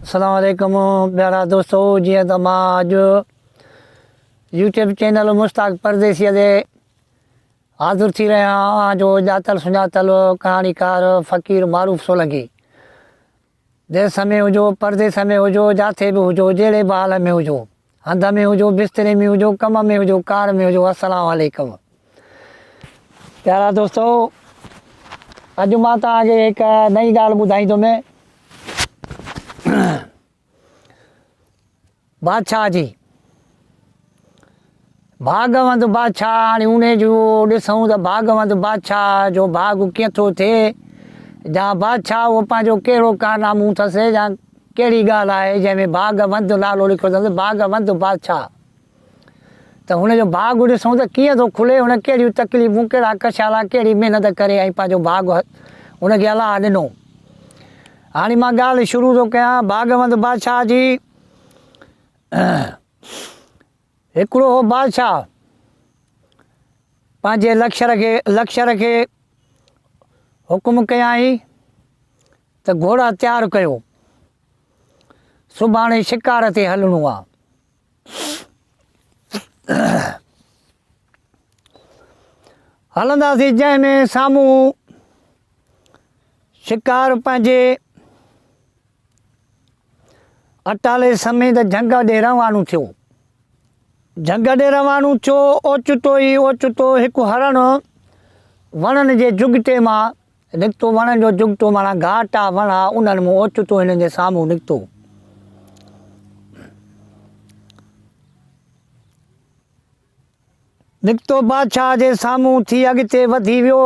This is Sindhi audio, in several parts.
السلام عليڪم پيارا دوستو جيئن ته مان اڄ يوٽيوب چينل مشتاق پرديسي تي حاضر ٿي رهيا آهيان جو ڄاتل سڃاتل ڪهاڻيڪار فقير معروف سولنگي ديس ۾ هجو پرديس ۾ هجو جاٿي به هجو جهڙي به حال ۾ هجو هنڌ ۾ هجو بستري ۾ هجو ڪم ۾ هجو ڪار ۾ هجو السلام عليڪم پيارا دوستو اڄ مان توهان کي هڪ نئين ڳالهه ٻڌائيندم بادشاهه جي ڀاڳوند بادشاهه هاڻي انهي جو ڏسون ته ڀاڳوند بادشاهه جو ڀاڳ ڪيئن ٿو ٿئي جا بادشاهه اهو پنهنجو ڪهڙو ڪارنامو اٿس يا ڪهڙي ڳالهه آهي جنهن ۾ ڀاڳ وند نالو لکيو اٿس ڀاڳ وند بادشاهه ته هن جو ڀاڳ ڏسون ته ڪيئن ٿو کلي هن ڪهڙيون تڪليفون ڪهڙا ڪشالا ڪهڙي محنت ڪري ۽ پنهنجو ڀاڳ هن کي الله ڏنو هاڻي مان ڳالهه شروع ٿو ڪيان ڀاڳ وند بادشاهه جي هڪڙو هو بادشاهه پنهنجي لڪشر کي لڪشر کي حڪم ڪيائين ته گهوڙا تيار ڪيو سڀاڻي شڪار تي هلڻو آ. هلنداسين جنهن ۾ سامهون شڪار پنهنجي اٽالي سميت جهنگ ڏي روانو ٿيو. جهنگ ڏي روانو ٿيو، اوچتو ئي اوچتو هڪ هرڻ وڻن جي جهڳٽي مان نڪتو، وڻن جو جهڳٽو معنيٰ گهاٽا وڻ ها، انهن مان اوچتو هنن جي سامهون نڪتو. نڪتو بادشاهه جي سامهون ٿي اڳتي وڌي ويو.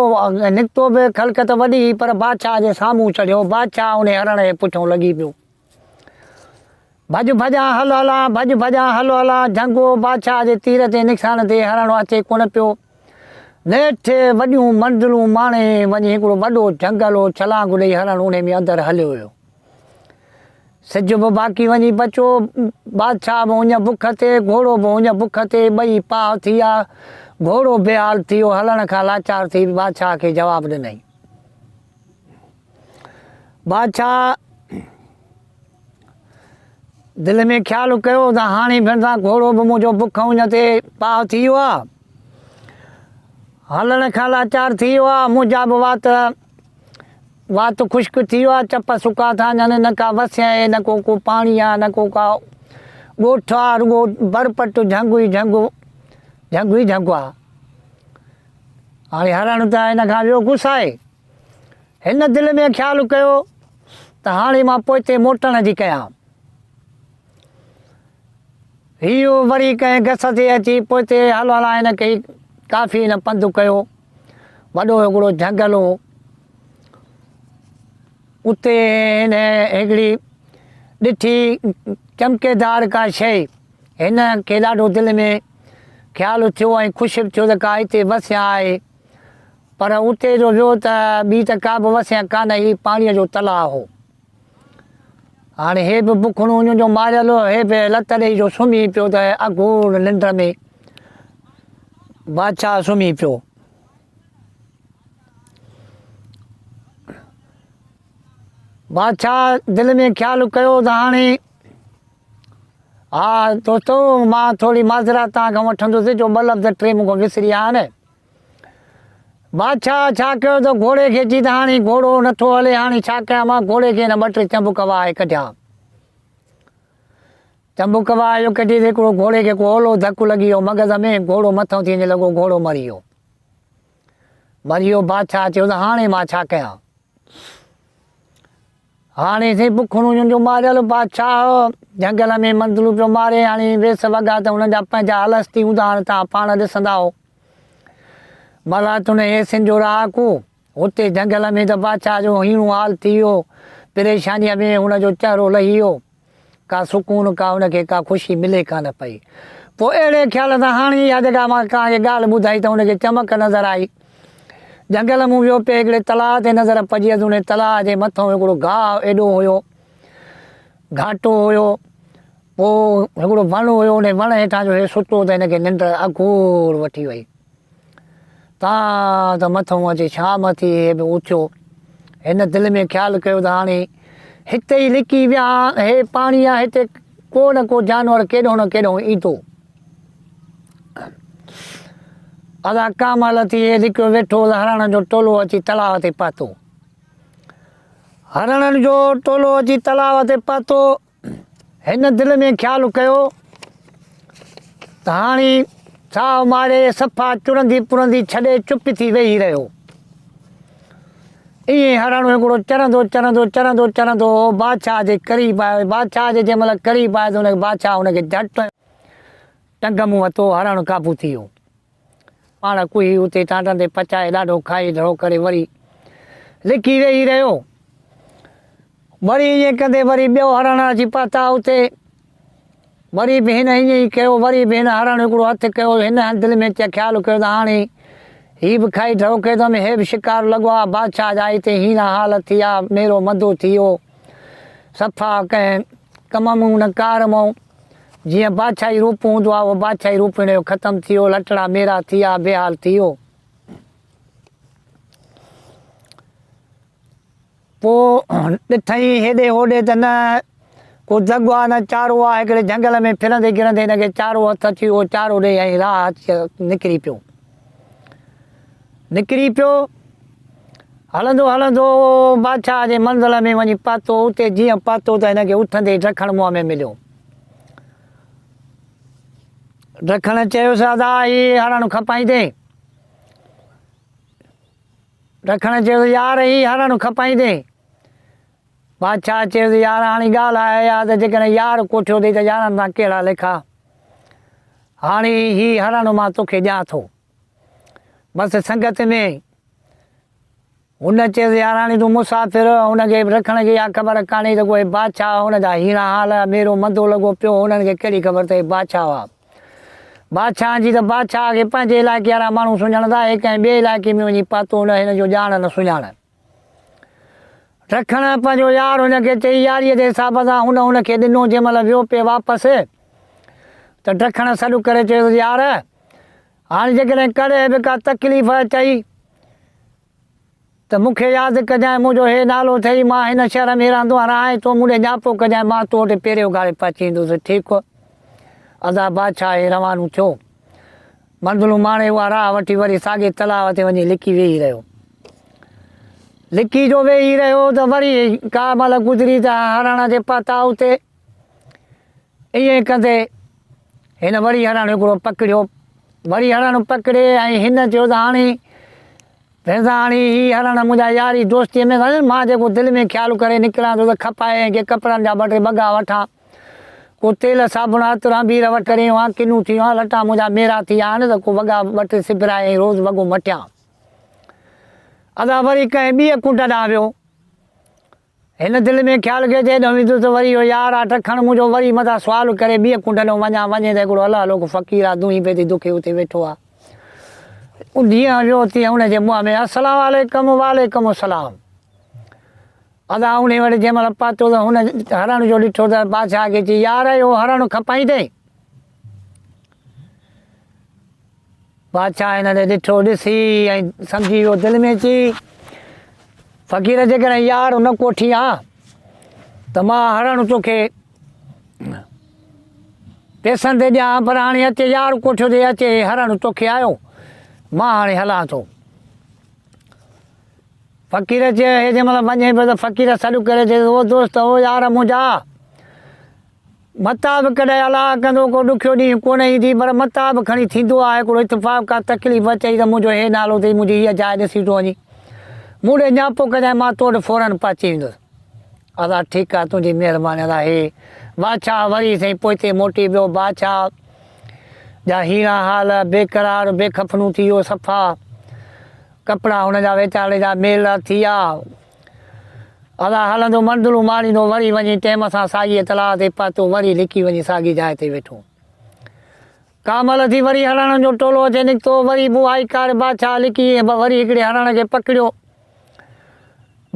نڪتو به خلق ته وڏي هئي پر بادشاهه جي سامهون چڙهيو. بادشاهه انهي هرڻ جي پٺيون لڳي پيو. ڀڄ ڀڄان هل هلان، ڀڄ ڀڄان هل هلان، جهنگو بادشاهه جي تير تي نشان تي هرڻ اچي ڪونه پيو. نيٺ وڏيون منزلون ماڻي وڃي هڪڙو وڏو جهنگل هو، ڇلانگ ڏئي هرڻ انهي ۾ اندر هليو ويو. سج به باقي وڃي بچو، بادشاهه به اڃ بک تي، گهوڙو به اڃ بک تي، ٻئي پاهه ٿي ويا. گهوڙو بيحال ٿي ويو، هلڻ کان لاچار ٿي بادشاهه کي جواب ڏنائين. بادشاهه دل ۾ خيال ڪيو ته هاڻي ڀيڻسان گهوڙو به منهنجو بک اڃ تي پاهه ٿي ويو آهي، هلڻ کان لاچار ٿي ويو آهي، منهنجا به وات وات خشڪ ٿي ويو آ، چپ سڪا ٿا وڃن، نه ڪا وسي آهي، نه ڪو ڪو پاڻي آ، نه ڪو ڪا ڳوٺ آ، رڳو برپٽ جهنگ ئي جهنگ، جهنگ ئي جهنگ آ. هاڻي هرڻ ته هن کان ويو گسائي. هن دل ۾ خيال ڪيو ته هاڻي مان پوئتي موٽڻ جي ڪيان. هيء وري ڪنهن گس تي اچي پوئتي هل هلان هن ڪئي. ڪافي هن پنڌ ڪيو. وڏو هڪڙو جهنگل هو. اتي هن هڪڙي ڏٺي چمڪيدار ڪا شيء. هن کي ڏاڍو دل ۾ خيال ٿيو ۽ خوش به ٿيو ته ڪا هتي وسيان آهي. پر اتي جو ويو ته ٻي ته ڪا به وسيان ڪانه هئي، پاڻيء جو تلاء هو. هاڻي هي به بکڻو اڃ جو ماريل هو، هي به لت ڏيئي جو سمهي پيو ته اگهور ننڊ ۾ بادشاهه سمهي پيو. بادشاهه دل ۾ خيال ڪيو ته هاڻي ها دوستو مان ٿوري معذرت توهان کان وٺندس جو ٻه لفظ ٽي مون کان وسري ويا آهن. بادشاهه ڇا ڪيو ته گهوڙي کي چي ته هاڻي گهوڙو نٿو هلي هاڻي ڇا ڪيان مان گهوڙي کي هن ٻه ٽي چنبڪ وهائي ڪڍيا. چنبڪ وهائي جو ڪڍي ته هڪڙو گهوڙي کي ڪو اولو ڌڪ لڳي ويو مغز ۾ گهوڙو مٿئون ٿي وڃي لڳو گهوڙو مري ويو. مري ويو بادشاهه چيو ته هاڻي مان ڇا ڪيان. هاڻي سائين بکڻو جن جو ماريل بادشاهه جهنگل ۾ منزلون پيو ماري هاڻي ويس وڳا ته هنن جا پنهنجا الستي هوندا هاڻي توهان پاڻ ڏسندا هو ملاتن ايسين جو رهاڪو هتي جهنگل ۾ ته بادشاهه جو هيڻو حال ٿي ويو پريشانيء ۾ هن جو چهرو لهي ويو ڪا سڪون ڪا هن کي ڪا خوشي ملي ڪانه پئي. پوء اهڙي خيال سان هاڻي اها جيڪا مان توهان کي ڳالهه ٻڌائي ته هن کي چمڪ نظر آئي. جهنگل مون ويو پئي هڪڙي تلاء تي نظر پئجي ويس انهي تلاء جي مٿئون هڪڙو گاهه ايڏو هيو گهاٽو هيو پوء هڪڙو وڻ هيو انهي وڻ هيٺان جو هي ستو ته هن کي ننڊ اگهور وٺي وئي. تان ته مٿئون اچي شام ٿي، هي به اٿيو. هن دل ۾ خيال ڪيو ته هاڻي هتي ئي لڪي ويهان، هي پاڻي آ، هتي ڪو نه ڪو جانور ڪيڏهون نه ڪيڏهون ايندو. ادا ڪا مهل ٿي هي لڪيو ويٺو ته هرڻن جو ٽولو اچي تلاء تي پهتو. هرڻن جو ٽولو اچي تلاء تي پهتو. هن دل ۾ خيال ڪيو ته هاڻي ساهه ماري صفا چرندي پرندي ڇڏي چپ ٿي ويهي رهيو. ائين هرڻ هڪڙو چرندو چرندو چرندو چرندو بادشاهه جي قريب آيو. بادشاهه جي جنهن مهل قريب آيو ته ان کي بادشاهه هن کي جهٽ ٽنگ مون ورتو، هرڻ قابو ٿي ويو. پاڻ ڪوهي اتي ٽانڊن تي پچائي ڏاڍو کائي ڍؤ ڪري وري لڪي ويهي رهيو. وري ائين ڪندي وري ٻيو هرڻ اچي پهتا اتي. وري به هن ائين ئي ڪيو. وري به هن هرڻ هڪڙو هٿ ڪيو. هن دل ۾ خيال ڪيو ته هاڻي هي به کائي ڍؤ ڪيو اٿم، هي به شڪار لڳو آ، بادشاهه جا هتي هيڻا حال ٿي ويا، ميرو مندو ٿي ويو، صفا ڪنهن ڪم مون نه ڪار مون. جيئن بادشاهي روپ هوندو آ، اهو بادشاهي روپ هن جو ختم ٿي ويو، لٽڙا ميرا ٿي ويا، بيحال ٿي ويو. پوء ڏٺائين هيڏي هوڏي ته نه ڪو دڳ آ نه چارو آ، هڪڙي جهنگل ۾ ڦرندي گرندي هن کي چارو هٿ اچي ويو، چارو ڏئي ۽ راهه اچي نڪري پيو. نڪري پيو. هلندو هلندو بادشاهه جي منزل ۾ وڃي پهتو. اتي جيئن پهتو ته هن کي اٿندي ڊکڻ منهن ۾ مليو. ڊکڻ چيس، ادا هي هرڻ کپائيندين؟ ڊکڻ چيس، يار هي هرڻ کپائيندين؟ بادشاهه چيس، يار هاڻي ڳالهه آهي اها ته جيڪڏهن يار ڪوٺيو اٿئي ته يارن سان ڪهڙا ليکا؟ هاڻي هي هرڻ مان توکي ڏيان ٿو. بس سنگت ۾. هن چيس، يار هاڻي تون مسافر، هن کي رکڻ کي اها خبر ڪانهي ته ڪو هي بادشاهه هن جا هيڻا حال، ميرو مندو لڳو پيو، هنن کي ڪهڙي خبر ته هي بادشاهه آ. بادشاهن جي ته بادشاهه کي پنهنجي علائقي وارا ماڻهو سڃاڻندا، هي ڪنهن ٻئي علائقي ۾ وڃي پهتو، نه هن جو ڄاڻ نه سڃاڻ. رکڻ پنهنجو يار هن کي چئي ياريء جي حساب سان هن هن کي ڏنو، جنهن مهل ويو پئي واپس ته ڊکڻ سڏ ڪري چيس، يار! هاڻي جيڪڏهن ڪڏهن به ڪا تڪليف اچئي ته مون کي ياد ڪجانء، منهنجو هي نالو اٿئي، مان هن شهر ۾ رهندو آهيان، رهان ٿو، مون ڏي نياپو ڪجانء، مان تو وٽ پيري اگهاڙي پهچي ايندس. ٺيڪ ادا بادشاهه هي روانو ٿيو. منزلون ماڻي اها راهه وٺي وري ساڳئي تلاء تي وڃي لڪي ويهي رهيو. لڪي جو ويهي رهيو ته وري ڪا مهل گذري ته هرڻ جي پهتا اتي. ائين ڪندي هن وري هرڻ هڪڙو پڪڙيو. وري هرڻ پڪڙي ۽ هن چيو ته هاڻي ڀينسان هاڻي هي هرڻ منهنجا ياري دوستيء ۾ ڪانهن، مان جيڪو دل ۾ خيال ڪري نڪران ٿو ته کپائي ۽ ڪي ڪپڙن جا ٻه ٽي ٻڳا وٺان، ڪو تيل صابڻ عطر عنبير وٺ ڪري هئان، ڪنون ٿي هئان، لٽا منهنجا ميرا ٿي ويا آهن ته ڪو وڳا ٻه ٽي سبرائي ۽ روز وڳو مٽيان. ادا وري ڪنهن ٻيء ڪنڊ ڏانهن ويو. هن دل ۾ خيال ڪيو ته هيڏانهن ويندس ته وري اهو يار آ ٽکڻ منهنجو وري متان سوال ڪري ٻيء ڪنڊ ڏانهن وڃان، وڃي ته هڪڙو الله لوڪ فقير آ دونهين پئي ٿي دکي اتي ويٺو آ. جيئن ويو تيئن ان جي منهن ۾ السلام عليڪم وعليڪم السلام. ادا انهي وٽ جنهن مهل پهتو ته هن هرڻ جو ڏٺو ته بادشاهه کي چي يار اهو هرڻ کپائيندين؟ بادشاهه هن ڏي ڏٺو، ڏسي ۽ سمجهي ويو، دل ۾ چي، فقير جيڪڏهن يار نه ڪوٺين ها ته مان هرڻ توکي پئسن تي ڏيان ها، پر هاڻي اچي يار ڪوٺيو ٿي اچي هرڻ توکي آيو، مان هاڻي هلان ٿو. فقير چيو، هي جنهن مهل وڃي پيو ته فقير سڏ ڪري چيس، او دوست، او يار منهنجا! متان به ڪڏهن الله ڪندو ڪو ڏکيو ڏينهن ڪونه ايندي پر متان به کڻي ٿيندو آهي هڪڙو اتفاق ڪا تڪليف اچئي ته منهنجو هي نالو اٿئي منهنجي هيء جاء ڏسي ٿو وڃين مون ڏي نياپو ڪجانء مان تو وٽ فورن پهچي ويندس ادا ٺيڪ آهي تنهنجي مهرباني ادا هي بادشاهه وري سائين پوئتي موٽي ويو بادشاهه جا هيڻا حال بيقرار بيکفنو ٿي ويو صفا ڪپڙا هن جا ويچاري جا ميلا ٿي ويا ادا هلندو منزلون ماڻيندو وري وڃي ٽيم سان ساڳيء تلاء تي پهتو وري لڪي وڃي ساڳي جاء تي ويٺو. ڪا مهل ٿي وري هرڻن جو ٽولو اچي نڪتو وري به اهائي ڪار بادشاهه لڪي ۽ وري هڪڙي هرڻ کي پڪڙيو.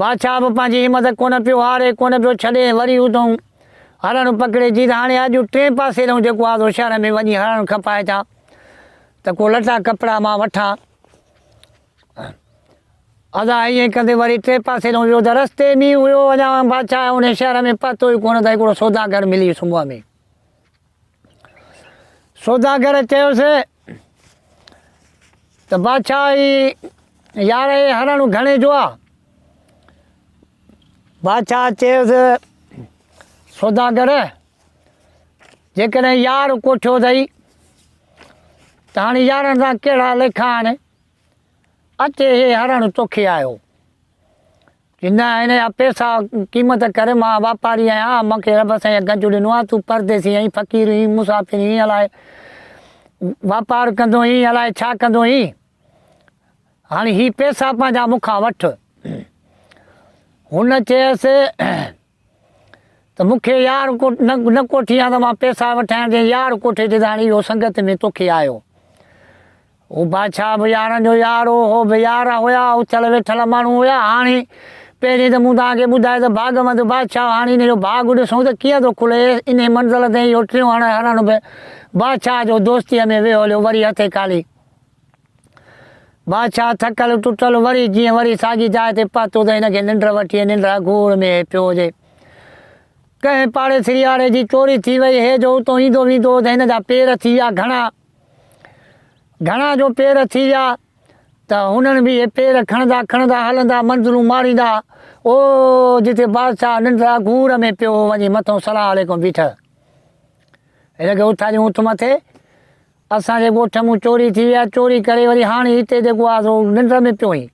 بادشاهه به پنهنجي همت ڪونه پيو هاري ڪونه پيو ڇڏي ۽ وري اتئون هرڻ پڪڙي چي ته هاڻي اڄ ٽئين پاسي ڏانهن جيڪو آ سو شهر ۾ وڃي هرڻ کپائي اچان ته ڪو لٽا ڪپڙا مان وٺان. ادا ائين ڪندي وري ٽي پاسي ڏانهن ويو ته رستي ۾ هيو اڃا بادشاهه ان شهر ۾ پهتو ئي ڪونه ته هڪڙو سوداگر ملي صبح ۾. سوداگر چيس ته بادشاهه هي يار هي هرڻ گهڻي جو آ؟ بادشاهه چيس سوداگر جيڪڏهن يار ڪوٺيو اٿئي ته هاڻي يارن سان ڪهڙا ليکا آهن اچي هي هرڻ توکي آيو. چي نه هن جا پئسا قيمت ڪر مان واپاري آهيان مون کي رب سائين گنج ڏنو آهي تون پرديسي آهين فقير آهين مسافر آهين الائي واپار ڪندو آهين الائي ڇا ڪندو آهين هاڻي هي پئسا پنهنجا مون کان وٺ هن چيس ته مون کي يار نه ڪوٺي آ ته مان پئسا وٺايان جي يار ڪوٺي ٿي ته هاڻي اهو سنگت ۾ توکي آيو. هو بادشاهه به يارن جو يار هو، هو به يار هيا، اٿيل ويٺل ماڻهو هيا. هاڻي پهرين ته مون توهان کي ٻڌايو ته ڀاڳوند بادشاهه هاڻي ان جو ڀاڳ ڏسون ته ڪيئن ٿو کلي. انهي منزل تي اهو ٽيون هرڻ به بادشاهه جو دوستيء ۾ ويو هليو وري هٿيڪالي. بادشاهه ٿڪل ٽٽل وري جيئن وري ساڳي جاء تي پهتو ته هن کي ننڊ وٺي ۽ ننڊ اگهور ۾ پيو هجي. ڪنهن پاڙيسري واري جي چوري ٿي وئي هي جو اتو ايندو ويندو هو ته هن جا پير ٿي ويا گهڻا. گهڻا جو پير ٿي ويا ته هنن به اهي پير کڻندا کڻندا هلندا منزلون ماريندا او جتي بادشاهه ننڊ اگهور ۾ پيو هو وڃي مٿو سلام عليڪم بيٺل. هن کي اٿاريون اٿ مٿي. اسان جي ڳوٺ مون چوري ٿي وئي آهي، چوري ڪري وري هاڻي هتي جيڪو آهي سو ننڊ ۾ پيو آهين.